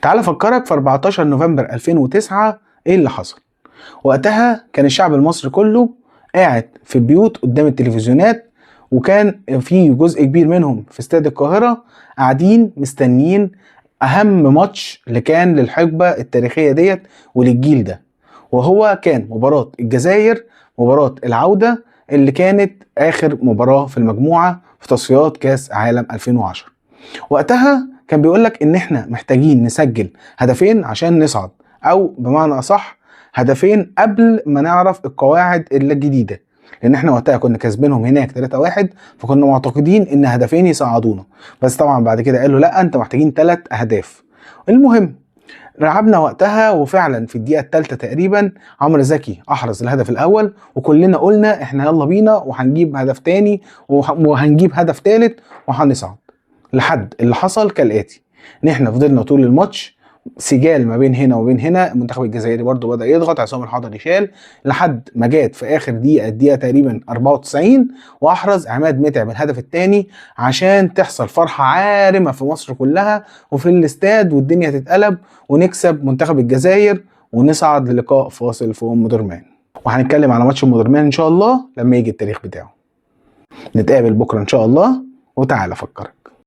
تعال افكرك في 14 نوفمبر 2009 ايه اللي حصل. وقتها كان الشعب المصري كله قاعد في البيوت قدام التلفزيونات، وكان في جزء كبير منهم في استاد القاهرة قاعدين مستنيين أهم ماتش اللي كان للحقبة التاريخية ديت وللجيل ده، وهو كان مباراة الجزائر، مباراة العودة اللي كانت آخر مباراة في المجموعة في تصفيات كاس عالم 2010. وقتها كان بيقولك إن إحنا محتاجين نسجل هدفين عشان نصعد، أو بمعنى أصح هدفين قبل ما نعرف القواعد الجديدة، لأن إحنا وقتها كنا كاسبينهم هناك 3-1، فكنا معتقدين إن هدفين يصعدونا، بس طبعا بعد كده قالوا لأ أنتوا محتاجين 3 أهداف. المهم لعبنا وقتها، وفعلا في الدقيقة الثالثة تقريبا عمرو زكي أحرز الهدف الأول، وكلنا قلنا إحنا يلا بينا وهنجيب هدف تاني وهنجيب هدف تالت وهنصعد. لحد اللي حصل كالآتي، إن إحنا فضلنا طول الماتش سجال ما بين هنا وبين هنا، المنتخب الجزائري برضو بدأ يضغط، عصام الحضري شال، لحد ما جات في آخر دقيقة، الدقيقة تقريبا 94، وأحرز عماد متعب الهدف الثاني عشان تحصل فرحة عارمة في مصر كلها وفي الاستاد، والدنيا تتقلب ونكسب منتخب الجزائر ونصعد للقاء فاصل في أم درمان. وهنتكلم على ماتش أم درمان إن شاء الله لما يجي التاريخ بتاعه. نتقابل بكرة إن شاء الله، وتعالى أفكرك.